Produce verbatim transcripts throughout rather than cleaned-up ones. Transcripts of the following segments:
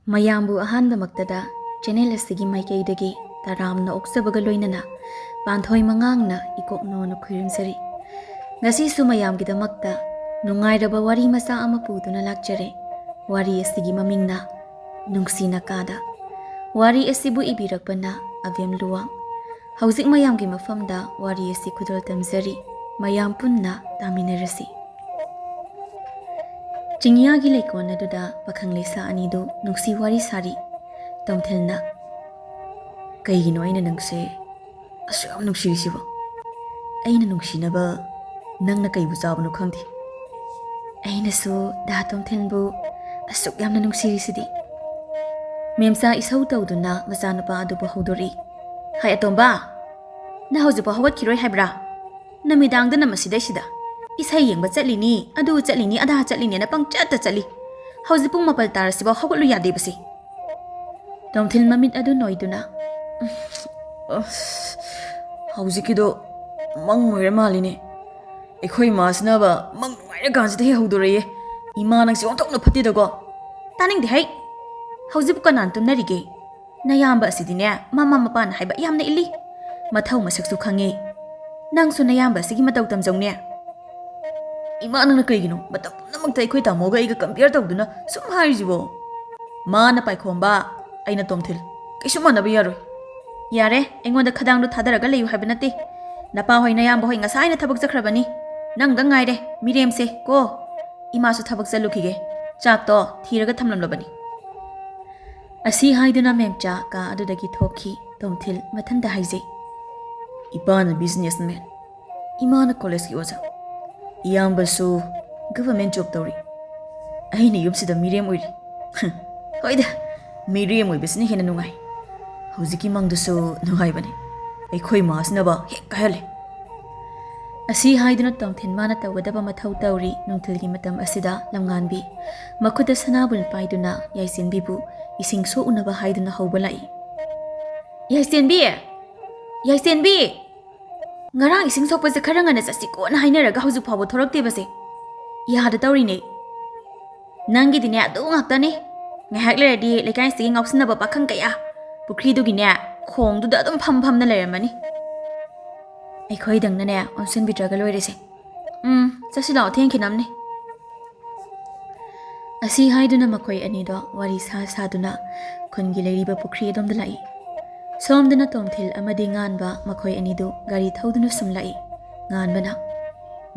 ꯃꯌꯥꯝꯕꯨ ꯑꯍꯥꯟꯕꯃꯛꯇꯗ ꯆꯦꯅꯦꯜ ꯑꯁꯤꯒꯤ ꯃꯥꯏꯀꯩꯗꯒꯤ ꯇꯔꯥꯝꯅ ꯑꯣꯛꯆꯕꯒ ꯂꯣꯏꯅꯅ ꯄꯥꯟꯊꯣꯏ ꯃꯉꯥꯡꯅ ꯏꯀꯣꯛ ꯅꯣꯟꯅ ꯈꯨꯔꯨꯝꯖꯔꯤ꯫ ꯉꯁꯤꯁꯨ ꯃꯌꯥꯝꯒꯤꯗꯃꯛꯇ ꯅꯨꯡꯉꯥꯏꯔꯕ ꯋꯥꯔꯤ ꯃꯆꯥ ꯑꯃ ꯄꯨꯗꯨꯅ ꯂꯥꯛꯆꯔꯦ꯫ ꯋꯥꯔꯤ ꯑꯁꯤꯒꯤ ꯃꯃꯤꯡꯅ ꯅꯨꯡꯁꯤꯅ ꯀꯥꯗ꯫ ꯋꯥꯔꯤ ꯑꯁꯤꯕꯨ ꯏꯕꯤꯔꯛꯄꯅ ꯑꯕꯦꯝ ꯂꯨꯋꯥꯡ꯫ ꯍꯧꯖꯤꯛ ꯃꯌꯥꯝꯒꯤ ꯃꯐꯝꯗ ꯋꯥꯔꯤ ꯑꯁꯤ ꯈꯨꯗꯣꯜ ꯇꯝꯖꯔꯤ꯫ ꯃꯌꯥꯝ ꯄꯨꯟꯅ ꯇꯥꯃꯤꯟꯅꯔꯁꯤ꯫ ꯆꯤꯡꯌꯥꯒꯤ ꯂꯩꯀꯣꯜ ꯑꯗꯨꯗ ꯄꯥꯈꯪ ꯂꯩꯁꯥ ꯑꯅꯤꯗꯨ ꯅꯨꯡꯁꯤ ꯋꯥꯔꯤ ꯁꯥꯔꯤ꯫ ꯇꯣꯝꯊꯤꯜꯅ, "ꯀꯩꯒꯤꯅꯣ ꯑꯩꯅ ꯅꯪꯁꯦ ꯑꯁꯨꯛ ꯌꯥꯝ ꯅꯨꯡꯁꯤꯔꯤꯁꯤꯕꯣ? ꯑꯩꯅ ꯅꯨꯡꯁꯤꯅꯕ ꯅꯪꯅ ꯀꯩꯕꯨ ꯆꯥꯕꯅꯣ ꯈꯪꯗꯦ꯫ ꯑꯩꯅꯁꯨ ꯗꯥ ꯇꯣꯝꯊꯤꯜꯕꯨ ꯑꯁꯨꯛ ꯌꯥꯝꯅ ꯅꯨꯡꯁꯤꯔꯤꯁꯤꯗꯤ꯫" ꯃꯦꯝꯆꯥ ꯏꯁꯧ ꯇꯧꯗꯨꯅ ꯃꯆꯥꯅꯨꯄꯥ ꯑꯗꯨꯕꯨ ꯍꯧꯗꯣꯔꯛꯏ꯫ "ꯍꯥꯏ ꯑꯇꯣꯝꯕ, ꯅꯪ ꯍꯧꯖꯤꯛꯐꯥꯎ ꯍꯧꯒꯠꯈꯤꯔꯣꯏ ꯍꯥꯏꯕ꯭ꯔꯥ? ꯅꯨꯃꯤꯗꯥꯡꯗꯅ ꯃꯁꯤꯗꯩꯁꯤꯗ ꯏꯁꯩ ꯌꯦꯡꯕ ꯆꯠꯂꯤꯅꯤ, ꯑꯗꯨ ꯆꯠꯂꯤꯅꯤ, ꯑꯗꯥ ꯆꯠꯂꯤꯅꯦꯅ ꯄꯪꯆꯠꯇ ꯆꯠꯂꯤ꯫ ꯍꯧꯖꯤꯛ ꯄꯨꯡ ꯃꯥꯄꯜ ꯇꯥꯔꯁꯤꯐꯥꯎ ꯍꯧꯒꯠꯂꯨ ꯌꯥꯗꯦꯕꯁꯦ꯫" ꯇꯣꯝꯊꯤꯜ ꯃꯃꯤꯠ ꯑꯗꯨ ꯅꯣꯏꯗꯨꯅ, "ꯑꯁ, ꯍꯧꯖꯤꯛꯀꯤꯗꯣ ꯃꯪ ꯑꯣꯏꯔ ꯃꯥꯜꯂꯤꯅꯦ꯫ ꯑꯩꯈꯣꯏ ꯏꯃꯥꯁꯤꯅꯕ ꯃꯪ ꯅꯨꯡꯉꯥꯏꯔꯀꯥꯟꯁꯤꯗ ꯍꯦꯛ ꯍꯧꯗꯣꯔꯛꯑꯦ꯫ ꯏꯃꯥ ꯅꯪꯁꯦ ꯑꯣꯟꯊꯣꯛꯅ ꯐꯠꯇꯦꯗꯀꯣ꯫" "ꯇꯥꯅꯤꯡꯗꯦ ꯍꯩ꯫ ꯍꯧꯖꯤꯛꯄꯨ ꯀꯅꯥꯅ ꯇꯨꯝꯅꯔꯤꯒꯦ? ꯅꯌꯥꯝꯕ ꯑꯁꯤꯗꯤꯅꯦ ꯃꯃꯥ ꯃꯄꯥꯅ ꯍꯥꯏꯕ ꯌꯥꯝꯅ ꯏꯜꯂꯤ꯫ ꯃꯊꯧ ꯃꯁꯛꯁꯨ ꯈꯪꯉꯦ꯫ ꯅꯪꯁꯨ ꯅꯌꯥꯝꯕ ꯑꯁꯤꯒꯤ ꯃꯇꯧ ꯇꯝꯖꯧꯅꯦ꯫" "ꯏꯃꯥ, ꯅꯪꯅ ꯀꯩꯒꯤꯅꯣ ꯃꯇꯝ ꯄꯨꯝꯅꯃꯛꯇ ꯑꯩꯈꯣꯏ ꯇꯥꯃꯣꯒ ꯑꯩꯒ ꯀꯝꯄꯤꯌꯔ ꯇꯧꯗꯨꯅ ꯁꯨꯝ ꯍꯥꯏꯔꯤꯁꯤꯕꯣ? ꯃꯥꯅ ꯄꯥꯏꯈꯣꯝꯕ, ꯑꯩꯅ ꯇꯣꯝꯊꯤꯜ꯫ ꯀꯩꯁꯨ ꯃꯥꯟꯅꯕ ꯌꯥꯔꯣꯏ꯫" "ꯌꯥꯔꯦ, ꯑꯩꯉꯣꯟꯗ ꯈꯗꯥꯡꯗꯣ ꯊꯥꯗꯔꯒ ꯂꯩꯌꯨ ꯍꯥꯏꯕ ꯅꯠꯇꯦ꯫ ꯅꯄꯥ ꯍꯣꯏ ꯅꯌꯥꯝꯕ ꯍꯣꯏ ꯉꯁꯥꯏꯅ ꯊꯕꯛ ꯆꯠꯈ꯭ꯔꯕꯅꯤ꯫ ꯅꯪꯗꯪ ꯉꯥꯏꯔꯦ ꯃꯤꯔꯦꯝꯁꯦ ꯀꯣ꯫ ꯏꯃꯥꯁꯨ ꯊꯕꯛ ꯆꯠꯂꯨꯈꯤꯒꯦ꯫ ꯆꯥꯛꯇꯣ ꯊꯤꯔꯒ ꯊꯝꯂꯝꯂꯕꯅꯤ꯫" ꯑꯁꯤ ꯍꯥꯏꯗꯨꯅ ꯃꯦꯝꯆꯥ ꯀꯥ ꯑꯗꯨꯗꯒꯤ ꯊꯣꯛꯈꯤ꯫ ꯇꯣꯝꯊꯤꯜ ꯃꯊꯟꯇ ꯍꯥꯏꯖꯩ, "ꯏꯄꯥꯅ ꯕꯤꯖꯤꯅꯦꯁꯃꯦꯟ, ꯏꯃꯥꯅ ꯀꯣꯂꯦꯖꯀꯤ ꯑꯣꯖꯥ, ꯏꯌꯥꯝꯕꯁꯨ ꯒꯚꯔꯟꯃꯦꯟ ꯖꯣꯕ ꯇꯧꯔꯤ꯫ ꯑꯩꯅ ꯌꯨꯝꯁꯤꯗ ꯃꯤꯔꯦꯝ ꯑꯣꯏꯔꯤ꯫ ꯍꯣꯏꯗ, ꯃꯤꯔꯦꯝ ꯑꯣꯏꯕꯁꯤꯅ ꯍꯦꯟꯅ ꯅꯨꯡꯉꯥꯏ꯫ ꯍꯧꯖꯤꯛꯀꯤ ꯃꯪꯗꯨꯁꯨ ꯅꯨꯡꯉꯥꯏꯕꯅꯤ꯫ ꯑꯩꯈꯣꯏ ꯃꯥꯁꯤꯅꯕ ꯍꯦꯛ ꯀꯥꯏꯍꯜꯂꯦ꯫" ꯑꯁꯤ ꯍꯥꯏꯗꯨꯅ ꯇꯣꯝꯊꯤꯟ ꯃꯥꯅ ꯇꯧꯒꯗꯕ ꯃꯊꯧ ꯇꯧꯔꯤ꯫ ꯅꯨꯡꯊꯤꯜꯒꯤ ꯃꯇꯝ ꯑꯁꯤꯗ ꯂꯝꯉꯥꯟꯕꯤ ꯃꯈꯨꯠꯇ ꯁꯅꯥꯕꯨꯟ ꯄꯥꯏꯗꯨꯅ ꯌꯥꯏꯁꯦꯟꯕꯤꯕꯨ ꯏꯁꯤꯡ ꯁꯣꯛꯎꯅꯕ ꯍꯥꯏꯗꯨꯅ ꯍꯧꯕ ꯂꯥꯛꯏ꯫ "ꯌꯥꯏꯁꯦꯟꯕꯤ! ꯌꯥꯏꯁꯦꯟꯕꯤ! ꯉꯔꯥꯡ ꯏꯁꯤꯡ ꯁꯣꯛꯄꯁꯦ ꯈꯔ ꯉꯟꯅ ꯆꯠꯁꯤꯀꯣꯅ ꯍꯥꯏꯅꯔꯒ ꯍꯧꯖꯤꯛ ꯐꯥꯎꯕ ꯊꯣꯔꯛꯇꯦꯕꯁꯦ꯫ ꯌꯥꯗ ꯇꯧꯔꯤꯅꯦ꯫ ꯅꯪꯒꯤꯗꯤꯅꯦ ꯑꯗꯨ ꯉꯥꯛꯇꯅꯤ꯫ ꯉꯥꯏꯍꯥꯛ ꯂꯩꯔꯗꯤ ꯂꯩꯀꯥꯏꯁꯤꯒꯤ ꯉꯥꯎꯁꯤꯟꯅꯕ ꯄꯥꯈꯪ ꯀꯌꯥ ꯄꯨꯈ꯭ꯔꯤꯗꯨꯒꯤꯅꯦ ꯈꯣꯡꯗꯨꯗ ꯑꯗꯨꯝ ꯐꯝ ꯐꯝꯅ ꯂꯩꯔꯝꯃꯅꯤ꯫ ꯑꯩꯈꯣꯏꯗꯪꯅꯅꯦ ꯑꯣꯟꯁꯤꯟꯕꯤꯗ꯭ꯔꯒ ꯂꯣꯏꯔꯦꯁꯦ꯫ ꯎꯝ, ꯆꯠꯁꯤ ꯂꯥꯛꯑꯣ, ꯊꯦꯡꯈꯤꯅꯕꯅꯦ꯫ ꯑꯁꯤ ꯍꯥꯏꯗꯨꯅ ꯃꯈꯣꯏ ꯑꯅꯤꯗꯣ ꯋꯥꯔꯤ ꯁꯥ ꯁꯥꯗꯨꯅ ꯈꯨꯟꯒꯤ ꯂꯩꯔꯤꯕ ꯄꯨꯈ꯭ꯔꯤ ꯑꯗꯣꯝꯗ ꯂꯥꯛꯏ꯫ ꯁꯣꯝꯗꯅ ꯇꯣꯝꯊꯤꯜ ꯑꯃꯗꯤ ꯉꯥꯟꯕ ꯃꯈꯣꯏ ꯑꯅꯤꯗꯨ ꯒꯥꯔꯤ ꯊꯧꯗꯨꯅ ꯁꯨꯝ ꯂꯥꯛꯏ꯫ ꯉꯥꯟꯕꯅ,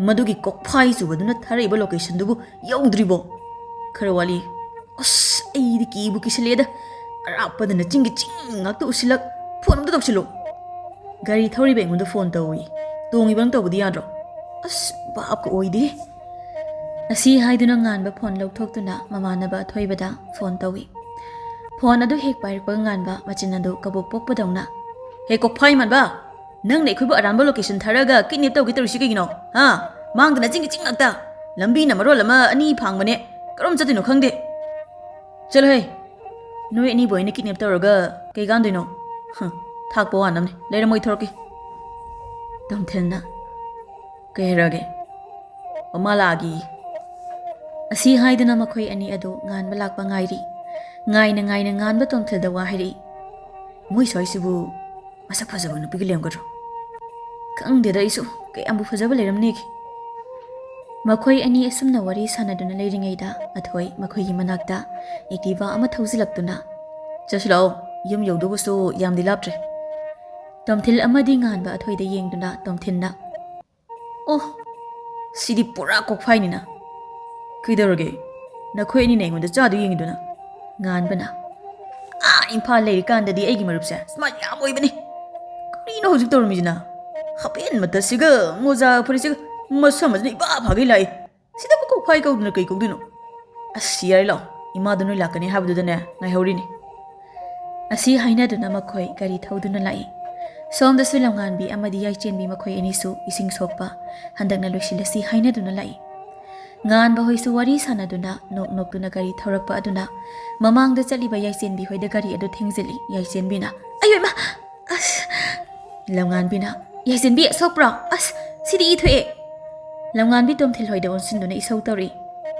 "ꯃꯗꯨꯒꯤ ꯀꯣꯛꯐꯥꯏ ꯆꯨꯕꯗꯨꯅ ꯊꯥꯔꯛꯏꯕ locationꯗꯨꯕꯨ ꯌꯧꯗ꯭ꯔꯤꯕꯣ? ꯈꯔ ꯋꯥꯠꯂꯤ꯫ ꯑꯁ, ꯑꯩꯗꯤ ꯀꯤꯕꯨ ꯀꯤꯁꯤꯜꯂꯦꯗ꯫ ꯑꯔꯥꯞꯄꯗꯅ ꯆꯤꯡꯒꯤ ꯆꯤꯡ ꯉꯥꯛꯇ ꯎꯁꯤꯜꯂꯛ꯫ ꯐꯣꯟ ꯑꯝꯇ ꯇꯧꯁꯤꯜꯂꯣ꯫ ꯒꯥꯔꯤ ꯊꯧꯔꯤꯕ ꯑꯩꯉꯣꯟꯗ ꯐꯣꯟ ꯇꯧꯏ꯫ ꯇꯣꯡꯉꯤꯕ ꯅꯪ ꯇꯧꯕꯗꯤ ꯌꯥꯗ꯭ꯔꯣ? ꯑꯁ, ꯚꯥꯞꯀ ꯑꯣꯏꯗꯦ꯫" ꯑꯁꯤ ꯍꯥꯏꯗꯨꯅ ꯉꯥꯟꯕ ꯐꯣꯟ ꯂꯧꯊꯣꯛꯇꯨꯅ ꯃꯃꯥꯟꯅꯕ ꯑꯊꯣꯏꯕꯗ ꯐꯣꯟ ꯇꯧꯏ꯫ ꯐꯣꯟ ꯑꯗꯨ ꯍꯦꯛ ꯄꯥꯏꯔꯛꯄꯒ ꯉꯥꯟꯕ ꯃꯆꯤꯟ ꯑꯗꯨ ꯀꯕꯣꯛ ꯄꯣꯛꯄꯗꯧꯅ, "ꯍꯦ ꯀꯣꯛꯐꯥꯏ ꯃꯥꯟꯕ, ꯅꯪꯅ ꯑꯩꯈꯣꯏꯕꯨ ꯑꯔꯥꯟꯕ location ꯊꯥꯔꯛꯑꯒ kidnap ꯇꯧꯒꯦ ꯇꯧꯔꯤꯁꯤ ꯀꯩꯒꯤꯅꯣ? ꯍꯥ? ꯃꯥꯡꯗꯅ ꯆꯤꯡꯒꯤ ꯆꯤꯡ ꯉꯥꯛꯇ꯫ ꯂꯝꯕꯤꯅ ꯃꯔꯣꯜ ꯑꯃ ꯑꯅꯤ ꯐꯥꯡꯕꯅꯦ꯫ ꯀꯔꯣꯝ ꯆꯠꯇꯣꯏꯅꯣ ꯈꯪꯗꯦ꯫ ꯆꯠꯂꯣꯍꯦ꯫ ꯅꯣꯏ ꯑꯅꯤꯕꯨ ꯑꯩꯅ kidnap ꯇꯧꯔꯒ ꯀꯩ ꯀꯥꯟꯗꯣꯏꯅꯣ? ꯍ, ꯊꯥꯛꯄ ꯋꯥꯅꯕꯅꯦ꯫ ꯂꯩꯔꯝꯃꯣꯏ ꯊꯣꯔꯛꯀꯦ꯫" ꯇꯣꯝꯊꯤꯜꯅ, "ꯀꯩ ꯍꯥꯏꯔꯛꯑꯒꯦ?" "ꯃꯃꯥ ꯂꯥꯛꯑꯒꯦ꯫" ꯑꯁꯤ ꯍꯥꯏꯗꯨꯅ ꯃꯈꯣꯏ ꯑꯅꯤ ꯑꯗꯨ ꯉꯥꯟꯕ ꯂꯥꯛꯄ ꯉꯥꯏꯔꯤ꯫ ꯉꯥꯏꯅ ꯉꯥꯏꯅ ꯉꯥꯟꯕ ꯇꯣꯝꯊꯤꯜꯗ ꯋꯥ ꯍꯥꯏꯔꯛꯏ꯫ "ꯃꯣꯏ ꯁ꯭ꯋꯥꯏꯁꯤꯕꯨ ꯃꯁꯛ ꯐꯖꯕ ꯅꯨꯄꯤꯒ ꯂꯩꯔꯝꯒꯗ꯭ꯔꯣ? ꯈꯪꯗꯦꯗ ꯑꯩꯁꯨ, ꯀꯌꯥꯝꯕꯨ ꯐꯖꯕ ꯂꯩꯔꯝꯅꯦꯒꯦ꯫" ꯃꯈꯣꯏ ꯑꯅꯤ ꯑꯁꯨꯝꯅ ꯋꯥꯔꯤ ꯁꯥꯟꯅꯗꯨꯅ ꯂꯩꯔꯤꯉꯩꯗ ꯑꯊꯣꯏ ꯃꯈꯣꯏꯒꯤ ꯃꯅꯥꯛꯇ Activa ꯑꯃ ꯊꯧꯖꯤꯜꯂꯛꯇꯨꯅ, "ꯆꯠꯁꯤ ꯂꯥꯛꯑꯣ, ꯌꯨꯝ ꯌꯧꯗꯧꯕꯁꯨ ꯌꯥꯝꯗꯤ ꯂꯥꯞꯇ꯭ꯔꯦ꯫" ꯇꯣꯝꯊꯤꯜ ꯑꯃꯗꯤ ꯉꯥꯟꯕ ꯑꯊꯣꯏꯗ ꯌꯦꯡꯗꯨꯅ ꯇꯣꯝꯊꯤꯜꯅ, "ꯑꯣ, ꯁꯤꯗꯤ ꯄꯨꯔꯥ ꯀꯣꯛꯐꯥꯏꯅꯤꯅ꯫ ꯀꯩꯗꯧꯔꯒꯦ? ꯅꯈꯣꯏ ꯑꯅꯤꯅ ꯑꯩꯉꯣꯟꯗ ꯆꯥꯗꯨ ꯌꯦꯡꯉꯤꯗꯨꯅ?" ꯉꯥꯟꯕꯅ, "ꯑꯥ, ꯏꯝꯐꯥꯜ ꯂꯩꯔꯤꯀꯥꯟꯗꯗꯤ ꯑꯩꯒꯤ ꯃꯔꯨꯞꯁꯦ smart ꯌꯥꯝ ꯑꯣꯏꯕꯅꯤ꯫ ꯀꯔꯤꯅꯣ ꯍꯧꯖꯤꯛ ꯇꯧꯔꯝꯃꯤꯁꯤꯅ? ꯍꯥꯄꯦꯟ ꯃꯇꯠꯁꯤꯒ ꯃꯣꯖꯥ ꯐꯨꯔꯤꯠꯁꯤꯒ ꯃꯁꯝ ꯑꯁꯤꯅ ꯏꯐꯥ ꯐꯥꯒꯩ ꯂꯥꯛꯏ꯫ ꯁꯤꯗꯕꯨ ꯀꯣꯛꯐꯥꯏ ꯀꯧꯗꯅ ꯀꯩ ꯀꯧꯗꯣꯏꯅꯣ? ꯑꯁ, ꯌꯥꯔꯦ ꯂꯥꯛꯑꯣ, ꯏꯃꯥꯗꯣ ꯅꯣꯏ ꯂꯥꯛꯀꯅꯤ ꯍꯥꯏꯕꯗꯨꯗꯅꯦ ꯉꯥꯏꯍꯧꯔꯤꯅꯤ꯫" ꯑꯁꯤ ꯍꯥꯏꯅꯗꯨꯅ ꯃꯈꯣꯏ ꯒꯥꯔꯤ ꯊꯧꯗꯨꯅ ꯂꯥꯛꯏ꯫ ꯁꯣꯝꯗꯁꯨ ꯂꯝꯉꯥꯟꯕꯤ ꯑꯃꯗꯤ ꯌꯥꯏꯆꯦꯟꯕꯤ ꯃꯈꯣꯏ ꯑꯅꯤꯁꯨ ꯏꯁꯤꯡ ꯁꯣꯛꯄ ꯍꯟꯗꯛꯅ ꯂꯣꯏꯁꯤꯜꯂꯁꯤ ꯍꯥꯏꯅꯗꯨꯅ ꯂꯥꯛꯏ꯫ ꯉꯥꯟꯕ ꯍꯣꯏꯁꯨ ꯋꯥꯔꯤ ꯁꯥꯟꯅꯗꯨꯅ ꯅꯣꯛ ꯅꯣꯛꯇꯨꯅ ꯒꯥꯔꯤ ꯊꯧꯔꯛꯄ ꯑꯗꯨꯅ ꯃꯃꯥꯡꯗ ꯆꯠꯂꯤꯕ ꯌꯥꯏꯆꯦꯟꯕꯤ ꯍꯣꯏꯗ ꯒꯥꯔꯤ ꯑꯗꯨ ꯊꯦꯡꯖꯤꯜꯂꯤ꯫ ꯌꯥꯏꯆꯦꯟꯕꯤꯅ, "ꯑꯌꯣ ꯏꯃꯥ!" ꯑꯁ! ꯂꯝꯉꯥꯟꯕꯤꯅ, "ꯌꯥꯏꯆꯦꯟꯕꯤ, ꯁꯣꯛꯄ꯭ꯔꯣ? ꯑꯁ, ꯁꯤꯗꯤ ꯏ ꯊꯣꯛꯑꯦ!" ꯂꯝꯉꯥꯟꯕꯤ ꯇꯣꯝꯊꯤꯜ ꯍꯣꯏꯗ ꯑꯣꯟꯁꯤꯟꯗꯨꯅ ꯏꯁꯧ ꯇꯧꯔꯤ꯫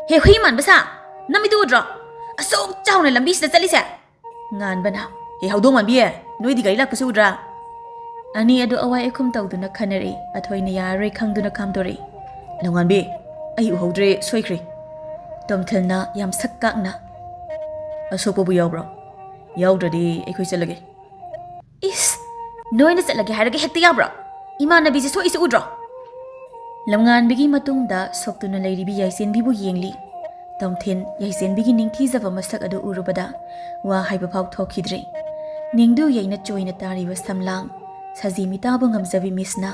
"ꯍꯦ ꯍꯨꯏ ꯃꯥꯟꯕ ꯁꯥ! ꯅꯃꯤꯠꯇꯨ ꯎꯗ꯭ꯔꯣ? ꯑꯁꯨꯛ ꯆꯥꯎꯅ ꯂꯝꯕꯤꯁꯤꯗ ꯆꯠꯂꯤꯁꯦ? ꯉꯥꯟꯕꯅ, "ꯍꯦ ꯍꯧꯗꯣꯡ ꯃꯥꯟꯕꯤ, ꯅꯣꯏꯗꯤ ꯒꯥꯔꯤ ꯂꯥꯛꯄꯁꯤ ꯎꯗ꯭ꯔꯥ?" ꯑꯅꯤ ꯑꯗꯨ ꯑꯋꯥꯏ ꯑꯈꯨꯝ ꯇꯧꯗꯨꯅ ꯈꯟꯅꯔꯛꯏ꯫ ꯑꯊꯣꯏꯅ ꯌꯥꯔꯔꯣꯏ ꯈꯪꯗꯨꯅ ꯈꯥꯝꯗꯣꯔꯛꯏ꯫ "ꯂꯝꯉꯥꯟꯕꯤ, ꯑꯩ ꯎꯍꯧꯗ꯭ꯔꯦ, ꯁꯣꯏꯈ꯭ꯔꯦ꯫" ꯇꯣꯝꯊꯤꯜꯅ ꯌꯥꯝ ꯁꯛ ꯀꯥꯛꯅ, "ꯑꯁꯣꯛꯄꯕꯨ ꯌꯥꯎꯕ꯭ꯔꯣ? ꯌꯥꯎꯗ꯭ꯔꯗꯤ ꯑꯩꯈꯣꯏ ꯆꯠꯂꯒꯦ꯫" "ꯏꯁ, ꯅꯣꯏꯅ ꯆꯠꯂꯒꯦ ꯍꯥꯏꯔꯒ ꯍꯦꯛꯇ ꯌꯥꯕ꯭ꯔꯣ? ꯏꯃꯥꯟꯅꯕꯤꯁꯦ ꯁꯣꯛꯏꯁꯦ ꯎꯗ꯭ꯔꯣ?" ꯂꯝꯉꯥꯟꯕꯤꯒꯤ ꯃꯇꯨꯡꯗ ꯁꯣꯛꯇꯨꯅ ꯂꯩꯔꯤꯕꯤ ꯌꯥꯏꯁꯦꯟꯕꯤꯕꯨ ꯌꯦꯡꯂꯤ꯫ ꯇꯣꯝꯊꯤꯟ ꯌꯥꯏꯁꯦꯟꯕꯤꯒꯤ ꯅꯤꯡꯊꯤꯖꯕ ꯃꯁꯛ ꯑꯗꯨ ꯎꯔꯨꯕꯗ ꯋꯥ ꯍꯥꯏꯕ ꯐꯥꯎ ꯊꯣꯛꯈꯤꯗ꯭ꯔꯦ꯫ ꯅꯤꯡꯗꯨ ꯌꯩꯅ ꯆꯣꯏꯅ ꯇꯥꯔꯤꯕ ꯁꯝꯂꯥꯡ, ꯁꯖꯤ ꯃꯤꯇꯥꯕ ꯉꯝꯖꯕꯤ ꯃꯤꯁꯅ,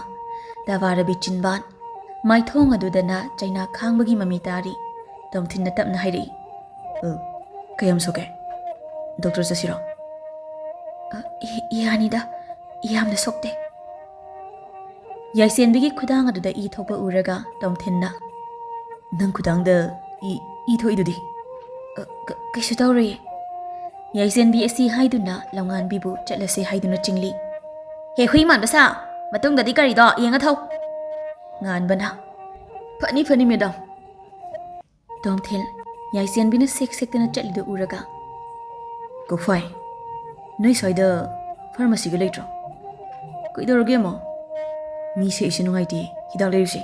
ꯗꯥꯕꯥꯔꯕꯤ ꯆꯤꯟꯕꯥꯟ, ꯃꯥꯏꯊꯣꯡ ꯑꯗꯨꯗꯅ ꯆꯩꯅꯥ ꯈꯥꯡꯕꯒꯤ ꯃꯃꯤ ꯇꯥꯔꯤ꯫ ꯇꯣꯝꯊꯤꯟꯅ ꯇꯞꯅ ꯍꯥꯏꯔꯛꯏ, "ꯑ, ꯀꯌꯥꯝ ꯁꯣꯛꯀꯦ? ꯗꯣꯛꯇꯔ ꯆꯠꯁꯤꯔꯣ?" "ꯑ, ꯏ-, ꯌꯥꯅꯤꯗ, ꯌꯥꯝꯅ ꯁꯣꯛꯇꯦ꯫" ꯌꯥꯏꯁꯦꯟꯕꯤꯒꯤ ꯈꯨꯗꯥꯡ ꯑꯗꯨꯗ ꯏ ꯊꯣꯛꯄ ꯎꯔꯒ ꯇꯣꯝꯊꯤꯟꯅ, "ꯅꯪ ꯈꯨꯗꯥꯡꯗ ꯏ, ꯏ ꯊꯣꯛꯏꯗꯨꯗꯤ?" "ꯑ, ꯀ-, ꯀꯩꯁꯨ ꯇꯧꯔꯣꯏꯌꯦ꯫" ꯌꯥꯏꯁꯦꯟꯕꯤ ꯑꯁꯤ ꯍꯥꯏꯗꯨꯅ ꯂꯝꯉꯥꯟꯕꯤꯕꯨ ꯆꯠꯂꯁꯦ ꯍꯥꯏꯗꯨꯅ ꯆꯤꯡꯂꯤ꯫ "ꯍꯦ ꯍꯨꯏ ꯃꯥꯟꯕ ꯁꯥ, ꯃꯇꯨꯡꯗꯗꯤ ꯒꯥꯔꯤꯗꯣ ꯌꯦꯡꯉ ꯊꯧ꯫" ꯉꯥꯟꯕꯅ, "ꯐꯅꯤ, ꯐꯅꯤ, ꯃꯦꯗꯥꯝ꯫" ꯇꯣꯝꯊꯤꯜ, ꯌꯥꯏꯁꯦꯟꯕꯤꯅ ꯁꯦꯛ ꯁꯦꯛꯇꯅ ꯆꯠꯂꯤꯗꯨ ꯎꯔꯒ, "ꯀꯣꯛꯐꯥꯏ, ꯅꯣꯏ ꯁ꯭ꯋꯥꯏꯗ ꯐꯥꯔꯃꯥꯁꯤꯒ ꯂꯩꯇ꯭ꯔꯣ?" "ꯀꯩꯗꯧꯔꯒꯦ, ꯑꯃ? ꯃꯤ ꯁꯦꯛꯏꯁꯦ ꯅꯨꯡꯉꯥꯏꯇꯦ, ꯍꯤꯗꯥꯛ ꯂꯩꯔꯨꯁꯦ꯫"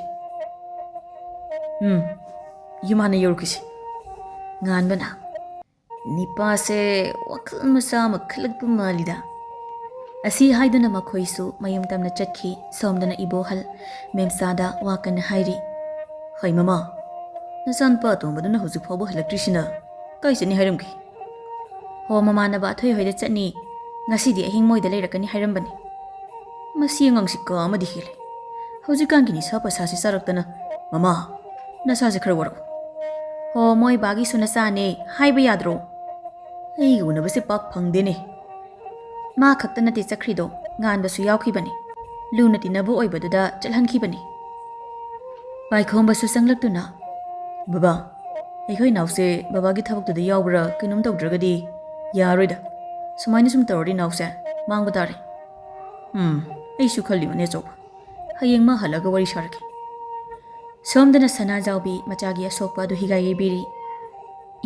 "ꯎꯝ, ꯌꯨꯝ ꯍꯥꯟꯅ ꯌꯧꯔꯨꯈꯤꯁꯤ꯫" ꯉꯥꯟꯕꯅ, "ꯅꯤꯄꯥꯁꯦ ꯋꯥꯈꯜ ꯃꯆꯥ ꯑꯃ ꯈꯜꯂꯛꯄ ꯃꯥꯜꯂꯤꯗ꯫" ꯑꯁꯤ ꯍꯥꯏꯗꯨꯅ ꯃꯈꯣꯏꯁꯨ ꯃꯌꯨꯝ ꯇꯝꯅ ꯆꯠꯈꯤ꯫ ꯁꯣꯝꯗꯅ ꯏꯕꯣꯍꯜ ꯃꯦꯝꯆꯥꯗ ꯋꯥ ꯀꯟꯅ ꯍꯥꯏꯔꯤ꯫ "ꯍꯩ ꯃꯃꯥ, ꯅꯆꯥꯅꯨꯄꯥ ꯑꯇꯣꯝꯕꯗꯨꯅ ꯍꯧꯖꯤꯛ ꯐꯥꯎꯕ ꯍꯜꯂꯛꯇ꯭ꯔꯤꯁꯤꯅ ꯀꯥꯏ ꯆꯠꯅꯤ ꯍꯥꯏꯔꯝꯒꯦ?" "ꯍꯣ, ꯃꯃꯥꯟꯅꯕ ꯑꯊꯣꯏ ꯍꯣꯏꯗ ꯆꯠꯅꯤ, ꯉꯁꯤꯗꯤ ꯑꯍꯤꯡ ꯃꯣꯏꯗ ꯂꯩꯔꯛꯀꯅꯤ ꯍꯥꯏꯔꯝꯕꯅꯤ꯫" "ꯃꯁꯤ ꯑꯉꯥꯡꯁꯤ ꯀꯥ ꯑꯃꯗꯤ ꯍꯦꯜꯂꯦ꯫ ꯍꯧꯖꯤꯛꯀꯥꯟꯒꯤ ꯅꯤꯁꯥ ꯄꯁꯥꯁꯤ ꯆꯥꯔꯛꯇꯅ꯫ ꯃꯃꯥ, ꯅꯁꯥꯁꯦ ꯈꯔ ꯋꯥꯔꯛꯎ꯫" "ꯍꯣ, ꯃꯣꯏ ꯕꯥꯒꯤꯁꯨ ꯅꯆꯥꯅꯦ, ꯍꯥꯏꯕ ꯌꯥꯗ꯭ꯔꯣ?" "ꯑꯩꯒ ꯎꯅꯕꯁꯦ ꯄꯥꯛ ꯐꯪꯗꯦꯅꯦ꯫" "ꯃꯥ ꯈꯛꯇ ꯅꯠꯇꯦ ꯆꯠꯈ꯭ꯔꯤꯗꯣ, ꯉꯥꯟꯕꯁꯨ ꯌꯥꯎꯈꯤꯕꯅꯤ꯫ ꯂꯨꯅ ꯇꯤꯟꯅꯕ ꯑꯣꯏꯕꯗꯨꯗ ꯆꯠꯍꯟꯈꯤꯕꯅꯤ꯫" ꯄꯥꯏꯈꯣꯝꯕꯁꯨ ꯆꯪꯂꯛꯇꯨꯅ, "ꯕꯕꯥ, ꯑꯩꯈꯣꯏ ꯏꯅꯥꯎꯁꯦ ꯕꯕꯥꯒꯤ ꯊꯕꯛꯇꯨꯗ ꯌꯥꯎꯕ꯭ꯔꯥ ꯀꯩꯅꯣꯝ ꯇꯧꯗ꯭ꯔꯒꯗꯤ ꯌꯥꯔꯣꯏꯗ꯫ ꯁꯨꯃꯥꯏꯅ ꯁꯨꯝ ꯇꯧꯔꯗꯤ ꯏꯅꯥꯎꯁꯦ ꯃꯥꯡꯕ ꯇꯥꯔꯦ꯫ ꯎꯝ, ꯑꯩꯁꯨ ꯈꯜꯂꯤꯕꯅꯦ ꯑꯆꯧꯕ꯫ ꯍꯌꯦꯡ ꯃꯥ ꯍꯜꯂꯒ ꯋꯥꯔꯤ ꯁꯥꯔꯒꯦ꯫" ꯁꯣꯝꯗꯅ ꯁꯅꯥꯖꯥꯎꯕꯤ ꯃꯆꯥꯒꯤ ꯑꯁꯣꯛꯄ ꯑꯗꯨ ꯍꯤꯒꯥꯏ ꯌꯩꯕꯤꯔꯤ꯫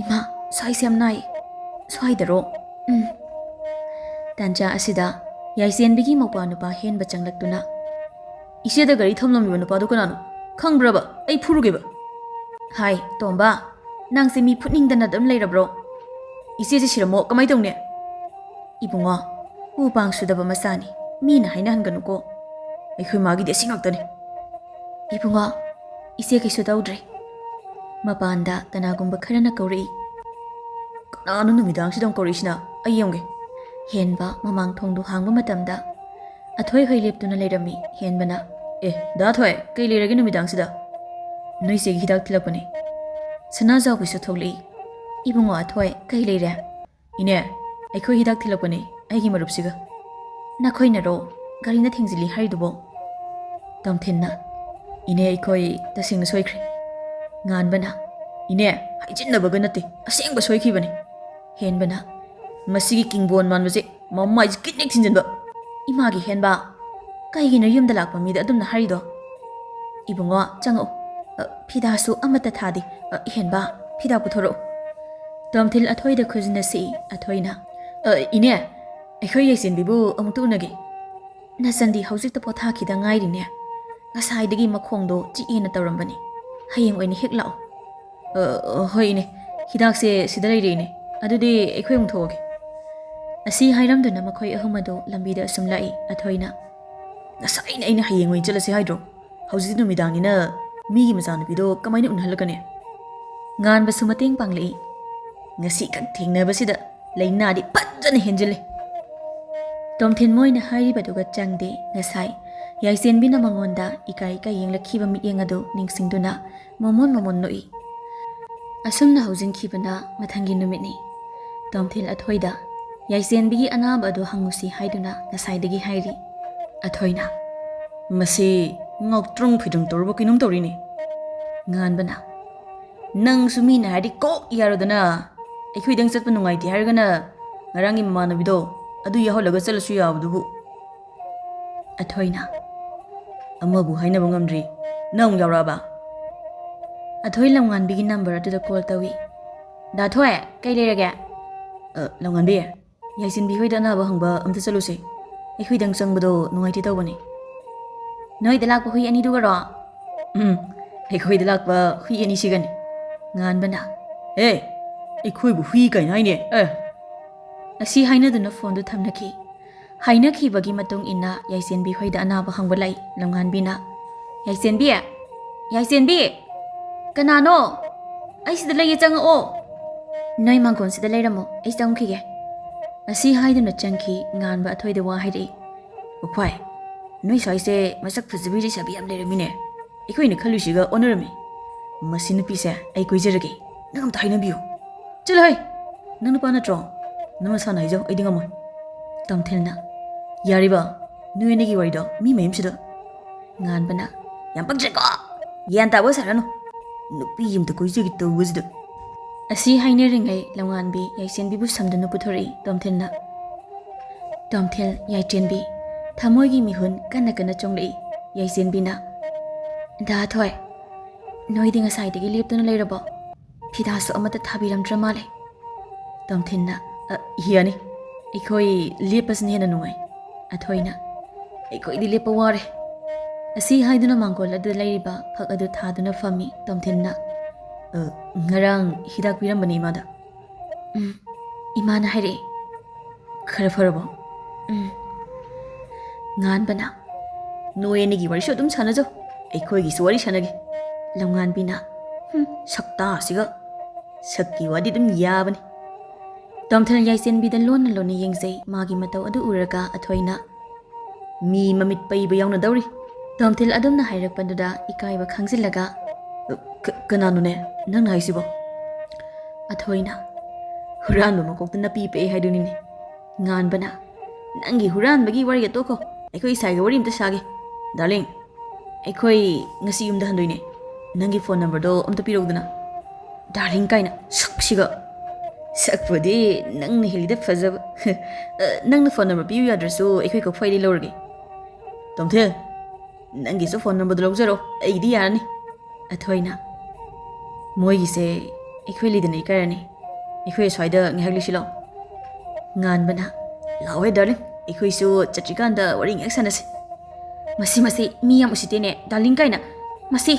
"ꯏꯃꯥ, ꯁ꯭ꯋꯥꯏꯁꯦ ꯌꯥꯝ ꯅꯥꯏ꯫ ꯁ꯭ꯋꯥꯏꯗꯔꯣ? ꯎꯝ꯫ ꯇꯥꯟꯖꯥ ꯑꯁꯤꯗ ꯌꯥꯏꯁꯦꯟꯕꯤꯒꯤ ꯃꯧꯄ꯭ꯋꯥ ꯅꯨꯄꯥ ꯍꯦꯟꯕ ꯆꯪꯂꯛꯇꯨꯅ, "ꯏꯆꯦꯗ ꯒꯥꯔꯤ ꯊꯝꯂꯝꯂꯤꯕ ꯅꯨꯄꯥꯗꯨ ꯀꯅꯥꯅꯣ? ꯈꯪꯕ꯭ꯔꯕ? ꯑꯩ ꯐꯨꯔꯨꯒꯦꯕ!" "ꯍꯥꯏ, ꯇꯣꯝꯕ, ꯅꯪꯁꯦ ꯃꯤ ꯐꯨꯠꯅꯤꯡꯗꯅ ꯑꯗꯨꯝ ꯂꯩꯔꯕ꯭ꯔꯣ? ꯏꯆꯦꯁꯦ ꯁꯤꯔꯝꯃꯣ ꯀꯃꯥꯏ ꯇꯧꯅꯤ?" "ꯏꯕꯨꯡꯉꯣ, ꯎ ꯄꯥꯡ ꯁꯨꯗꯕ ꯃꯆꯥꯅꯤ, ꯃꯤꯅ ꯍꯥꯏꯅꯍꯟꯒꯅꯨꯀꯣ꯫ ꯑꯩꯈꯣꯏ ꯃꯥꯒꯤꯗꯤ ꯑꯁꯤ ꯉꯥꯛꯇꯅꯤ꯫" "ꯏꯕꯨꯡꯉꯣ, ꯏꯆꯦ ꯀꯩꯁꯨ ꯇꯧꯗ꯭ꯔꯦ꯫" ꯃꯄꯥꯟꯗ ꯀꯅꯥꯒꯨꯝꯕ ꯈꯔꯅ ꯀꯧꯔꯛꯏ꯫ "ꯀꯅꯥꯅꯣ ꯅꯨꯃꯤꯗꯥꯡꯁꯤꯗ ꯑꯃꯨꯛ ꯀꯧꯔꯛꯏꯁꯤꯅ? ꯑꯩ ꯌꯦꯡꯒꯦ꯫" ꯍꯦꯟꯕ ꯃꯃꯥꯡ ꯊꯣꯡꯗꯨ ꯍꯥꯡꯕ ꯃꯇꯝꯗ ꯑꯊꯣꯏ ꯍꯣꯏ ꯂꯦꯞꯇꯨꯅ ꯂꯩꯔꯝꯃꯤ꯫ ꯍꯦꯟꯕꯅ, "ꯑꯦ, ꯗꯥ ꯊꯣꯏ, ꯀꯩ ꯂꯩꯔꯒꯦ ꯅꯨꯃꯤꯗꯥꯡꯁꯤꯗ?" "ꯅꯣꯏ ꯆꯦꯒꯤ ꯍꯤꯗꯥꯛ ꯊꯤꯜꯂꯛꯄꯅꯦ꯫" ꯁꯅꯥꯖꯥꯎꯕꯤꯁꯨ ꯊꯣꯛꯂꯛꯏ꯫ "ꯏꯕꯨꯡꯉꯣ ꯑꯊꯣꯏ, ꯀꯩ ꯂꯩꯔꯦ?" "ꯏꯅꯦ, ꯑꯩꯈꯣꯏ ꯍꯤꯗꯥꯛ ꯊꯤꯜꯂꯛꯄꯅꯦ, ꯑꯩꯒꯤ ꯃꯔꯨꯞꯁꯤꯒ꯫" "ꯅꯈꯣꯏꯅꯔꯣ ꯒꯥꯔꯤꯅ ꯊꯦꯡꯖꯤꯜꯂꯤ ꯍꯥꯏꯔꯤꯗꯨꯕꯣ?" ꯇꯣꯝꯊꯤꯟꯅ, "ꯏꯅꯦ, ꯑꯩꯈꯣꯏ ꯇꯁꯦꯡꯅ ꯁꯣꯏꯈ꯭ꯔꯦ꯫" ꯉꯥꯟꯕꯅ, "ꯏꯅꯦ, ꯍꯥꯏꯖꯤꯟꯅꯕꯒ ꯅꯠꯇꯦ, ꯑꯁꯦꯡꯕ ꯁꯣꯏꯈꯤꯕꯅꯦ꯫" ꯍꯦꯟꯕꯅ, "ꯃꯁꯤꯒꯤ ꯀꯤꯡꯕꯣꯟ ꯃꯥꯟꯕꯁꯦ ꯃꯃꯥꯏꯁꯦ ꯀꯤꯠꯅꯤꯛ ꯊꯤꯟꯖꯤꯟꯕ꯫" "ꯏꯃꯥꯒꯤ ꯍꯦꯟꯕ, ꯀꯩꯒꯤꯅꯣ ꯌꯨꯝꯗ ꯂꯥꯛꯄ ꯃꯤꯗ ꯑꯗꯨꯝꯅ ꯍꯥꯏꯔꯤꯗꯣ?" "ꯏꯕꯨꯡꯉꯣ, ꯆꯪꯉꯛꯎ꯫ ꯑ, ꯐꯤꯗꯥꯁꯨ ꯑꯃꯠꯇ ꯊꯥꯗꯦ꯫ ꯑ, ꯍꯦꯟꯕ, ꯐꯤꯗꯥ ꯄꯨꯊꯣꯔꯛꯎ꯫" ꯇꯣꯝꯊꯤꯜ ꯑꯊꯣꯏꯗ ꯈꯨꯖꯤꯟꯅ ꯁꯤꯛꯏ꯫ ꯑꯊꯣꯏꯅ, "ꯑ, ꯏꯅꯦ, ꯑꯩꯈꯣꯏ ꯌꯥꯏꯁꯦꯟꯕꯤꯕꯨ ꯑꯃꯨꯛꯇ ꯎꯅꯒꯦ꯫" "ꯅꯆꯟꯗꯤ ꯍꯧꯖꯤꯛꯇ ꯄꯣꯊꯥꯈꯤꯗ ꯉꯥꯏꯔꯤꯅꯦ꯫ ꯉꯁꯥꯏꯗꯒꯤ ꯃꯈꯣꯡꯗꯣ ꯆꯤꯛꯑꯦꯅ ꯇꯧꯔꯝꯕꯅꯤ꯫ ꯍꯌꯦꯡ ꯑꯣꯏꯅ ꯍꯦꯛ ꯂꯥꯛꯑꯣ꯫" "ꯑ, ꯑ, ꯍꯣꯏ ꯏꯅꯦ, ꯍꯤꯗꯥꯛꯁꯦ ꯁꯤꯗ ꯂꯩꯔꯦ ꯏꯅꯦ꯫ ꯑꯗꯨꯗꯤ ꯑꯩꯈꯣꯏ ꯑꯃꯨꯛ ꯊꯣꯛꯑꯒꯦ꯫" ꯑꯁꯤ ꯍꯥꯏꯔꯝꯗꯨꯅ ꯃꯈꯣꯏ ꯑꯍꯨꯝ ꯑꯗꯨ ꯂꯝꯕꯤꯗ ꯑꯁꯨꯝ ꯂꯥꯛꯏ꯫ ꯑꯊꯣꯏꯅ, "ꯉꯁꯥꯏꯅ ꯑꯩꯅ ꯍꯌꯦꯡ ꯑꯣꯏꯅ ꯆꯠꯂꯁꯤ ꯍꯥꯏꯗ꯭ꯔꯣ? ꯍꯧꯖꯤꯛꯇꯤ ꯅꯨꯃꯤꯗꯥꯡꯅꯤꯅ ꯃꯤꯒꯤ ꯃꯆꯥꯅꯨꯄꯤꯗꯣ ꯀꯃꯥꯏꯅ ꯎꯅꯍꯜꯂꯛꯀꯅꯤ?" ꯉꯥꯟꯕꯁꯨ ꯃꯇꯦꯡ ꯄꯥꯡꯂꯛꯏ꯫ "ꯉꯁꯤꯈꯛ ꯊꯦꯡꯅꯕꯁꯤꯗ ꯂꯥꯏꯅꯥꯗꯤ ꯐꯖꯅ ꯍꯦꯟꯖꯤꯜꯂꯦ꯫" ꯇꯣꯝꯊꯤꯟ ꯃꯣꯏꯅ ꯍꯥꯏꯔꯤꯕꯗꯨꯒ ꯆꯪꯗꯦ꯫ ꯉꯁꯥꯏ ꯌꯥꯏꯁꯦꯟꯕꯤꯅ ꯃꯉꯣꯟꯗ ꯏꯀꯥꯏ ꯏꯀꯥꯏ ꯌꯦꯡꯂꯛꯈꯤꯕ ꯃꯤꯠꯌꯦꯡ ꯑꯗꯨ ꯅꯤꯡꯁꯤꯡꯗꯨꯅ ꯃꯣꯃꯣꯟ ꯃꯣꯃꯣꯟ ꯅꯣꯛꯏ꯫ ꯑꯁꯨꯝꯅ ꯍꯧꯖꯤꯟꯈꯤꯕꯅ ꯃꯊꯪꯒꯤ ꯅꯨꯃꯤꯠꯅꯤ꯫ ꯇꯣꯝꯊꯤꯜ ꯑꯊꯣꯏꯗ ꯌꯥꯏꯁꯦꯟꯕꯤꯒꯤ ꯑꯅꯥꯕ ꯑꯗꯨ ꯍꯪꯉꯨꯁꯤ ꯍꯥꯏꯗꯨꯅ ꯉꯁꯥꯏꯗꯒꯤ ꯍꯥꯏꯔꯤ꯫ ꯑꯊꯣꯏꯅ, "ꯃꯁꯤ ꯉꯥꯎꯇ꯭ꯔꯪ ꯐꯩꯗ꯭ꯔꯪ ꯇꯧꯔꯕ ꯀꯩꯅꯣꯝ ꯇꯧꯔꯤꯅꯦ꯫" ꯉꯥꯟꯕꯅ, "ꯅꯪꯁꯨ ꯃꯤꯅ ꯍꯥꯏꯔꯗꯤ ꯀꯣꯛ ꯌꯥꯔꯣꯗꯅ꯫ ꯑꯩꯈꯣꯏꯗꯪ ꯆꯠꯄ ꯅꯨꯡꯉꯥꯏꯇꯦ ꯍꯥꯏꯔꯒꯅ ꯉꯔꯥꯡꯒꯤ ꯃꯃꯥꯟꯅꯕꯤꯗꯣ ꯑꯗꯨ ꯌꯥꯎꯍꯜꯂꯒ ꯆꯠꯂꯁꯨ ꯌꯥꯕꯗꯨꯕꯨ꯫" ꯑꯊꯣꯏꯅ, "ꯑꯃꯕꯨ ꯍꯥꯏꯅꯕ ꯉꯝꯗ꯭ꯔꯤ, ꯅꯪ ꯑꯃꯨꯛ ꯌꯥꯎꯔꯛꯑꯕ?" ꯑꯊꯣꯏ ꯂꯝꯉꯥꯟꯕꯤꯒꯤ ꯅꯝꯕꯔ ꯑꯗꯨꯗ ꯀꯣꯜ ꯇꯧꯏ꯫ ꯗꯥ ꯊꯣꯏ, ꯀꯩ ꯂꯩꯔꯒꯦ? ꯑ, ꯂꯧꯉꯥꯟꯕꯤ, ꯌꯥꯏꯁꯤꯟꯕꯤ ꯍꯣꯏꯗ ꯑꯅꯥꯕ ꯍꯪꯕ ꯑꯝꯇ ꯆꯠꯂꯨꯁꯦ꯫ ꯑꯩꯈꯣꯏꯗꯪ ꯆꯪꯕꯗꯣ ꯅꯨꯡꯉꯥꯏꯇꯦ ꯇꯧꯕꯅꯤ꯫ ꯅꯣꯏꯗ ꯂꯥꯛꯄ ꯍꯨꯏ ꯑꯅꯤꯗꯨꯒꯔꯣ? ꯎꯝ, ꯑꯩꯈꯣꯏꯗ ꯂꯥꯛꯄ ꯍꯨꯏ ꯑꯅꯤꯁꯤꯒꯅꯤ꯫ ꯉꯥꯟꯕꯅ, "ꯑꯦ, ꯑꯩꯈꯣꯏꯕꯨ ꯍꯨꯏ ꯀꯥꯏꯅ ꯍꯥꯏꯅꯦ, ꯑꯦ!" ꯑꯁꯤ ꯍꯥꯏꯅꯗꯨꯅ ꯐꯣꯟꯗꯨ ꯊꯝꯅꯈꯤ꯫ ꯍꯥꯏꯅꯈꯤꯕꯒꯤ ꯃꯇꯨꯡ ꯏꯟꯅ ꯌꯥꯏꯁꯦꯟꯕꯤ ꯍꯣꯏꯗ ꯑꯅꯥꯕ ꯍꯪꯕ ꯂꯥꯛꯏ꯫ ꯂꯝꯉꯥꯟꯕꯤꯅ, "ꯌꯥꯏꯁꯦꯟꯕꯤ! ꯌꯥꯏꯁꯦꯟꯕꯤ! ꯀꯅꯥꯅꯣ? ꯑꯩ ꯁꯤꯗ ꯂꯩꯌꯦ, ꯆꯪꯉꯛꯑꯣ!" "ꯅꯣꯏ ꯃꯥꯡꯒꯣꯟꯁꯤꯗ ꯂꯩꯔꯝꯃꯣ, ꯑꯩ ꯆꯪꯈꯤꯒꯦ꯫" ꯑꯁꯤ ꯍꯥꯏꯗꯨꯅ ꯆꯪꯈꯤ꯫ ꯉꯥꯟꯕ ꯑꯊꯣꯏꯗ ꯋꯥ ꯍꯥꯏꯔꯛꯏ꯫ "ꯎꯈ꯭ꯋꯥꯏ, ꯅꯣꯏ ꯁ꯭ꯋꯥꯏꯁꯦ ꯃꯁꯛ ꯐꯖꯕꯤ ꯂꯩꯁꯥꯕꯤ ꯌꯥꯝ ꯂꯩꯔꯝꯃꯤꯅꯦ꯫ ꯑꯩꯈꯣꯏꯅ ꯈꯜꯂꯨꯏꯁꯤꯒ ꯑꯣꯟꯅꯔꯝꯃꯤ꯫ ꯃꯁꯤ ꯅꯨꯄꯤꯁꯦ ꯑꯩ ꯀꯣꯏꯖꯔꯒꯦ꯫ ꯅꯪ ꯑꯝꯇ ꯍꯥꯏꯅꯕꯤꯌꯨ꯫" "ꯆꯠꯂꯣꯍꯦ! ꯅꯪ ꯅꯨꯄꯥ ꯅꯠꯇ꯭ꯔꯣ? ꯅꯪ ꯅꯁꯥꯅ ꯍꯥꯏꯖꯧ, ꯑꯩꯗꯤ ꯉꯝꯃꯣꯏ꯫" ꯇꯣꯝꯊꯤꯜꯅ, "ꯌꯥꯔꯤꯕ? ꯅꯣꯏ ꯑꯅꯤꯒꯤ ꯋꯥꯔꯤꯗꯣ ꯃꯤ ꯃꯌꯨꯝꯁꯤꯗ?" ꯉꯥꯟꯕꯅ, "ꯌꯥꯝ ꯄꯛꯇ꯭ꯔꯦꯀꯣ! ꯒ꯭ꯌꯥꯟ ꯇꯥꯕ ꯁꯥꯔꯅꯨ꯫ ꯅꯨꯄꯤ ꯑꯝꯇ ꯀꯣꯏꯖꯒꯦ ꯇꯧꯕꯁꯤꯗ꯫" ꯑꯁꯤ ꯍꯥꯏꯅꯔꯤꯉꯩ ꯂꯝꯉꯥꯟꯕꯤ ꯌꯥꯏꯁꯦꯟꯕꯤꯕꯨ ꯁꯝꯗꯨꯅ ꯄꯨꯊꯣꯔꯛꯏ ꯇꯣꯝꯊꯤꯜꯅ꯫ ꯇꯣꯝꯊꯤꯜ, ꯌꯥꯏꯆꯦꯟꯕꯤ, ꯊꯃꯣꯏꯒꯤ ꯃꯤꯍꯨꯟ ꯀꯟꯅ ꯀꯟꯅ ꯆꯣꯡꯂꯛꯏ꯫ ꯌꯥꯏꯆꯦꯟꯕꯤꯅ, "ꯗꯥ ꯊꯣꯏ, ꯅꯣꯏꯗꯤ ꯉꯁꯥꯏꯗꯒꯤ ꯂꯦꯞꯇꯨꯅ ꯂꯩꯔꯕꯣ? ꯐꯤꯗꯥꯁꯨ ꯑꯃꯠꯇ ꯊꯥꯕꯤꯔꯝꯗ꯭ꯔ ꯃꯥꯜꯂꯦ꯫" ꯇꯣꯝꯊꯤꯟꯅ, "ꯑ, ꯌꯥꯅꯤ꯫ ꯑꯩꯈꯣꯏ ꯂꯦꯞꯄꯁꯤꯅ ꯍꯦꯟꯅ ꯅꯨꯡꯉꯥꯏ꯫" ꯑꯊꯣꯏꯅ, "ꯑꯩꯈꯣꯏꯗꯤ ꯂꯦꯞꯄ ꯋꯥꯔꯦ꯫" ꯑꯁꯤ ꯍꯥꯏꯗꯨꯅ ꯃꯥꯡꯒꯣꯜ ꯑꯗꯨꯗ ꯂꯩꯔꯤꯕ ꯐꯛ ꯑꯗꯨ ꯊꯥꯗꯨꯅ ꯐꯝꯃꯤ ꯇꯣꯝꯊꯤꯟꯅ꯫ "ꯑ, ꯉꯔꯥꯡ ꯍꯤꯗꯥꯛ ꯄꯤꯔꯝꯕꯅꯦ ꯏꯃꯥꯗ꯫" "ꯎꯝ, ꯏꯃꯥꯅ ꯍꯥꯏꯔꯛꯑꯦ꯫" "ꯈꯔ ꯐꯔꯕꯣ?" "ꯎꯝ꯫" ꯉꯥꯟꯕꯅ, "ꯅꯣꯏ ꯑꯅꯤꯒꯤ ꯋꯥꯔꯤꯁꯨ ꯑꯗꯨꯝ ꯁꯥꯟꯅꯖꯧ, ꯑꯩꯈꯣꯏꯒꯤꯁꯨ ꯋꯥꯔꯤ ꯁꯥꯟꯅꯒꯦ꯫" ꯂꯝꯉꯥꯟꯕꯤꯅ, "ꯍꯨꯝ, ꯁꯛꯇꯥꯁꯤꯒ꯫ ꯁꯛꯀꯤ ꯋꯥꯗꯤ ꯑꯗꯨꯝ ꯌꯥꯕꯅꯤ꯫" ꯇꯣꯝꯊꯤꯜ ꯌꯥꯏꯆꯦꯟꯕꯤꯗ ꯂꯣꯟꯅ ꯂꯣꯟꯅ ꯌꯦꯡꯖꯩ꯫ ꯃꯥꯒꯤ ꯃꯇꯧ ꯑꯗꯨ ꯎꯔꯒ ꯑꯊꯣꯏꯅ, "ꯃꯤ ꯃꯃꯤꯠ ꯄꯩꯕ ꯌꯥꯎꯅꯗꯧꯔꯤ꯫" ꯇꯣꯝꯊꯤꯜ ꯑꯗꯨꯝꯅ ꯍꯥꯏꯔꯛꯄꯗꯨꯗ ꯏꯀꯥꯏꯕ ꯈꯪꯖꯤꯜꯂꯒ, "ꯀ-, ꯀꯅꯥꯅꯣꯅꯦ ꯅꯪꯅ ꯍꯥꯏꯁꯤꯕꯣ?" ꯑꯊꯣꯏꯅ, "ꯍꯨꯔꯥꯟꯕ ꯃꯀꯣꯛꯇ ꯅꯥꯄꯤ ꯄꯛꯑꯦ ꯍꯥꯏꯗꯨꯅꯤꯅꯦ꯫" ꯉꯥꯟꯕꯅ, "ꯅꯪꯒꯤ ꯍꯨꯔꯥꯟꯕꯒꯤ ꯋꯥꯔꯤꯒ ꯇꯣꯛꯈꯣ, ꯑꯩꯈꯣꯏ ꯏꯁꯥꯒꯤ ꯋꯥꯔꯤ ꯑꯝꯇ ꯁꯥꯒꯦ꯫ ꯗꯥꯔꯂꯤꯡ, ꯑꯩꯈꯣꯏ ꯉꯁꯤ ꯌꯨꯝꯗ ꯍꯟꯗꯣꯏꯅꯦ꯫ ꯅꯪꯒꯤ ꯐꯣꯟ ꯅꯝꯕꯔꯗꯣ ꯑꯝꯇ ꯄꯤꯔꯛꯎꯗꯅ꯫" "ꯗꯥꯔꯂꯤꯡ" ꯀꯥꯏꯅ, ꯁꯛꯁꯤꯒ꯫ "ꯁꯛꯄꯨꯗꯤ ꯅꯪꯅ ꯍꯦꯜꯂꯤꯗ ꯐꯖꯕ꯫ ꯑ, ꯅꯪꯅ ꯐꯣꯟ ꯅꯝꯕꯔ ꯄꯤꯌꯨ ꯌꯥꯗ꯭ꯔꯁꯨ ꯑꯩꯈꯣꯏ ꯀꯣꯛꯐꯩꯗꯤ ꯂꯧꯔꯒꯦ꯫" "ꯇꯣꯝꯊꯤꯜ, ꯅꯪꯒꯤꯁꯨ ꯐꯣꯟ ꯅꯝꯕꯔꯗꯣ ꯂꯧꯖꯔꯣ, ꯑꯩꯒꯤꯗꯤ ꯌꯥꯔꯅꯤ꯫" ꯑꯊꯣꯏꯅ, "ꯃꯣꯏꯒꯤꯁꯦ ꯑꯩꯈꯣꯏ ꯂꯩꯗꯅ ꯏꯀꯥꯏꯔꯅꯤ꯫ ꯑꯩꯈꯣꯏ ꯑꯁ꯭ꯋꯥꯏꯗ ꯉꯥꯏꯍꯥꯛ ꯂꯩꯁꯤꯜꯂꯣ꯫ ꯉꯥꯟꯕꯅ, "ꯂꯥꯛꯑꯣꯍꯦ ꯗꯥꯔꯂꯤꯡ, ꯑꯩꯈꯣꯏꯁꯨ ꯆꯠꯇ꯭ꯔꯤꯀꯥꯟꯗ ꯋꯥꯔꯤ ꯉꯥꯏꯍꯥꯛ ꯁꯥꯟꯅꯁꯤ꯫ ꯃꯁꯤ, ꯃꯁꯤ, ꯃꯤ ꯌꯥꯝ ꯎꯁꯤꯠꯇꯦꯅꯦ, ꯗꯥꯔꯂꯤꯡ ꯀꯥꯏꯅ꯫ ꯃꯁꯤ!"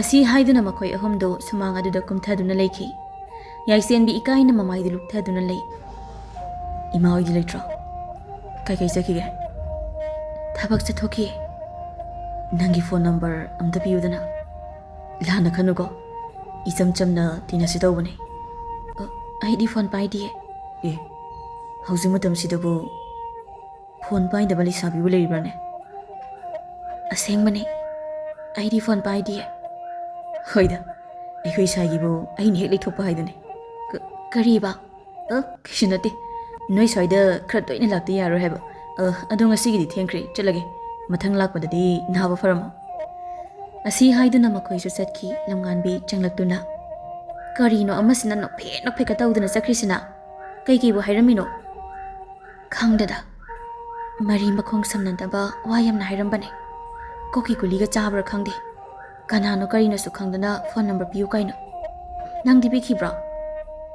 ꯑꯁꯤ ꯍꯥꯏꯗꯨꯅ ꯃꯈꯣꯏ ꯑꯍꯨꯝꯗꯨ ꯁꯨꯃꯥꯡ ꯑꯗꯨꯗ ꯀꯨꯝꯊꯗꯨꯅ ꯂꯩꯈꯤ꯫ ꯌꯥꯏꯁꯦꯟꯕꯤ ꯏꯀꯥꯏꯅ ꯃꯃꯥꯏꯗꯨ ꯂꯨꯞꯊꯗꯨꯅ ꯂꯩ꯫ "ꯏꯃꯥ ꯍꯣꯏꯗꯤ ꯂꯩꯇ꯭ꯔꯣ? ꯀꯩꯀꯩ ꯆꯠꯈꯤꯒꯦ?" "ꯊꯕꯛ ꯆꯠꯊꯣꯛꯈꯤ꯫ ꯅꯪꯒꯤ ꯐꯣꯟ ꯅꯝꯕꯔ ꯑꯝꯇ ꯄꯤꯌꯨꯗꯅ꯫ ꯂꯥꯟꯅ ꯈꯟꯅꯨꯀꯣ, ꯏꯆꯝ ꯆꯝꯅ ꯇꯤꯟꯅꯁꯤ ꯇꯧꯕꯅꯦ꯫" "ꯑ, ꯑꯩꯗꯤ ꯐꯣꯟ ꯄꯥꯏꯗꯤꯌꯦ꯫" "ꯑꯦ, ꯍꯧꯖꯤꯛ ꯃꯇꯝꯁꯤꯗꯕꯨ ꯐꯣꯟ ꯄꯥꯏꯗꯕ ꯂꯩꯁꯥꯕꯤꯕꯨ ꯂꯩꯔꯤꯕ꯭ꯔꯥꯅꯦ?" "ꯑꯁꯦꯡꯕꯅꯦ, ꯑꯩꯗꯤ ꯐꯣꯟ ꯄꯥꯏꯗꯤꯌꯦ꯫" "ꯍꯣꯏꯗ, ꯑꯩꯈꯣꯏ ꯁ꯭ꯋꯥꯏꯒꯤꯕꯨ ꯑꯩꯅ ꯍꯦꯛ ꯂꯩꯊꯣꯛꯄ ꯍꯥꯏꯗꯨꯅꯤ꯫" "ꯀ-, ꯀꯔꯤꯕ?" "ꯑ, ꯀꯩꯁꯨ ꯅꯠꯇꯦ꯫ ꯅꯣꯏ ꯁ꯭ꯋꯥꯏꯗ ꯈꯔ ꯇꯣꯏꯅ ꯂꯥꯛꯇ ꯌꯥꯔꯣꯏ ꯍꯥꯏꯕ꯫ ꯑ, ꯑꯗꯣ ꯉꯁꯤꯒꯤꯗꯤ ꯊꯦꯡꯈ꯭ꯔꯦ, ꯆꯠꯂꯒꯦ꯫ ꯃꯊꯪ ꯂꯥꯛꯄꯗꯗꯤ ꯅꯥꯕ ꯐꯔꯝꯃꯣ꯫" ꯑꯁꯤ ꯍꯥꯏꯗꯨꯅ ꯃꯈꯣꯏꯁꯨ ꯆꯠꯈꯤ꯫ ꯂꯝꯉꯥꯟꯕꯤ ꯆꯪꯂꯛꯇꯨꯅ, "ꯀꯔꯤꯅꯣ ꯑꯃꯁꯤꯅ ꯅꯣꯛꯐꯦꯠ ꯅꯣꯛꯐꯦꯠꯀ ꯇꯧꯗꯨꯅ ꯆꯠꯈ꯭ꯔꯤꯁꯤꯅ? ꯀꯩꯀꯩꯕꯨ ꯍꯥꯏꯔꯝꯃꯤꯅꯣ?" "ꯈꯪꯗꯦꯗ, ꯃꯔꯤ ꯃꯈꯣꯡ ꯁꯝꯅꯗꯕ ꯋꯥ ꯌꯥꯝꯅ ꯍꯥꯏꯔꯝꯕꯅꯦ꯫ ꯀꯣꯀꯤ ꯒꯨꯂꯤꯒ ꯆꯥꯕ꯭ꯔꯥ ꯈꯪꯗꯦ꯫ ꯀꯅꯥꯅꯣ ꯀꯔꯤꯅꯣꯁꯨ ꯈꯪꯗꯅ ꯐꯣꯟ ꯅꯝꯕꯔ ꯄꯤꯌꯨ ꯀꯥꯏꯅ꯫" "ꯅꯪꯗꯤ ꯄꯤꯈꯤꯕ꯭ꯔꯣ?"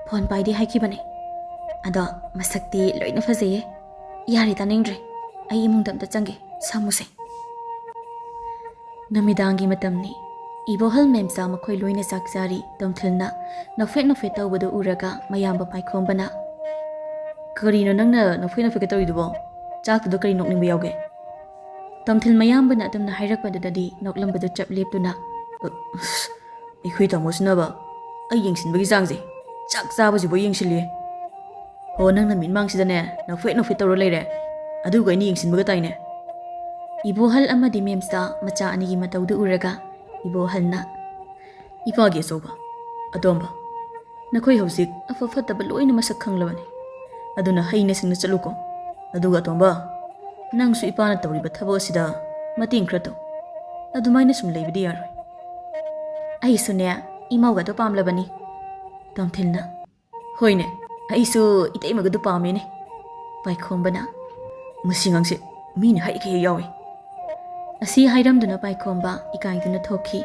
"ꯐꯣꯟ ꯄꯥꯏꯗꯦ ꯍꯥꯏꯈꯤꯕꯅꯦ꯫ ꯑꯗꯣ ꯃꯁꯛꯇꯤ ꯂꯣꯏꯅ ꯐꯖꯩꯌꯦ꯫ ꯌꯥꯔꯦ, ꯇꯥꯅꯤꯡꯗ꯭ꯔꯦ꯫ ꯑꯩ ꯏꯃꯨꯡꯗ ꯑꯝꯇ ꯆꯪꯒꯦ, ꯁꯥꯃꯨꯁꯦ꯫" ꯅꯨꯃꯤꯗꯥꯡꯒꯤ ꯃꯇꯝꯅꯤ꯫ ꯏꯕꯣꯍꯜ ꯃꯦꯝꯆꯥ ꯃꯈꯣꯏ ꯂꯣꯏꯅ ꯆꯥꯛ ꯆꯥꯔꯤ꯫ ꯇꯣꯝꯊꯤꯜꯅ ꯅꯣꯛꯐꯦꯠ ꯅꯣꯛꯐꯦꯠ ꯇꯧꯕꯗꯨ ꯎꯔꯒ ꯃꯌꯥꯝꯕ ꯄꯥꯏꯈꯣꯝꯕꯅ, "ꯀꯔꯤꯅꯣ ꯅꯪꯅ ꯅꯣꯛꯐꯦꯠ ꯅꯣꯛꯐꯦꯠꯀ ꯇꯧꯔꯤꯗꯨꯕꯣ? ꯆꯥꯛꯇꯨꯗ ꯀꯔꯤ ꯅꯣꯛꯅꯤꯡꯕ ꯌꯥꯎꯒꯦ?" ꯇꯣꯝꯊꯤꯜ ꯃꯌꯥꯝꯕꯅ ꯑꯗꯨꯝꯅ ꯍꯥꯏꯔꯛꯄꯗꯨꯗꯗꯤ ꯅꯣꯛꯂꯝꯕꯗꯨ ꯆꯞ ꯂꯦꯞꯇꯨꯅ, "ꯑ, ꯑꯁ, ꯑꯩꯈꯣꯏ ꯇꯥꯃꯣꯁꯤꯅꯕ ꯑꯩ ꯌꯦꯡꯁꯤꯟꯕꯒꯤ ꯆꯥꯡꯁꯦ, ꯆꯥꯛ ꯆꯥꯕꯁꯤꯕꯨ ꯌꯦꯡꯁꯤꯜꯂꯤ꯫ ꯍꯣ, ꯅꯪꯅ ꯃꯤꯠꯃꯥꯡꯁꯤꯗꯅꯦ ꯅꯣꯛꯐꯦꯠ ꯅꯣꯛꯐꯦꯠ ꯇꯧꯔ ꯂꯩꯔꯦ, ꯑꯗꯨꯒ ꯑꯩꯅ ꯌꯦꯡꯁꯤꯟꯕꯒ ꯇꯥꯏꯅꯦ꯫" ꯏꯕꯣꯍꯜ ꯑꯃꯗꯤ ꯃꯦꯝꯆꯥ ꯃꯆꯥ ꯑꯅꯤꯒꯤ ꯃꯇꯧꯗꯨ ꯎꯔꯒ ꯏꯕꯣꯍꯜꯅ, "ꯏꯄꯥꯒꯤ ꯑꯆꯧꯕ, ꯑꯇꯣꯝꯕ, ꯅꯈꯣꯏ ꯍꯧꯖꯤꯛ ꯑꯐ ꯐꯠꯇꯕ ꯂꯣꯏꯅ ꯃꯁꯛ ꯈꯪꯂꯕꯅꯤ꯫ ꯑꯗꯨꯅ ꯍꯩꯅ ꯁꯤꯡꯅ ꯆꯠꯂꯨꯀꯣ꯫ ꯑꯗꯨꯒ ꯑꯇꯣꯝꯕ, ꯅꯪꯁꯨ ꯏꯄꯥꯅ ꯇꯧꯔꯤꯕ ꯊꯕꯛ ꯑꯁꯤꯗ ꯃꯇꯦꯡ ꯈꯔ ꯇꯧ꯫ ꯑꯗꯨꯃꯥꯏꯅ ꯁꯨꯝ ꯂꯩꯕꯗꯤ ꯌꯥꯔꯣꯏ꯫" "ꯑꯩꯁꯨꯅꯦ, ꯏꯃꯧꯒꯗꯣ ꯄꯥꯝꯂꯕꯅꯤ꯫" ꯇꯣꯝꯊꯤꯜꯅ, "ꯍꯣꯏꯅꯦ, ꯑꯩꯁꯨ ꯏꯇꯩꯃꯒꯗꯣ ꯄꯥꯝꯃꯦꯅꯦ꯫" ꯄꯥꯏꯈꯣꯝꯕꯅ, "ꯃꯁꯤ ꯑꯉꯥꯡꯁꯦ ꯃꯤꯅ ꯍꯥꯏꯔꯤꯈꯩ ꯍꯦꯛ ꯌꯥꯎꯏ꯫" ꯑꯁꯤ ꯍꯥꯏꯔꯝꯗꯨꯅ ꯄꯥꯏꯈꯣꯝꯕ ꯏꯀꯥꯏꯗꯨꯅ ꯊꯣꯛꯈꯤ꯫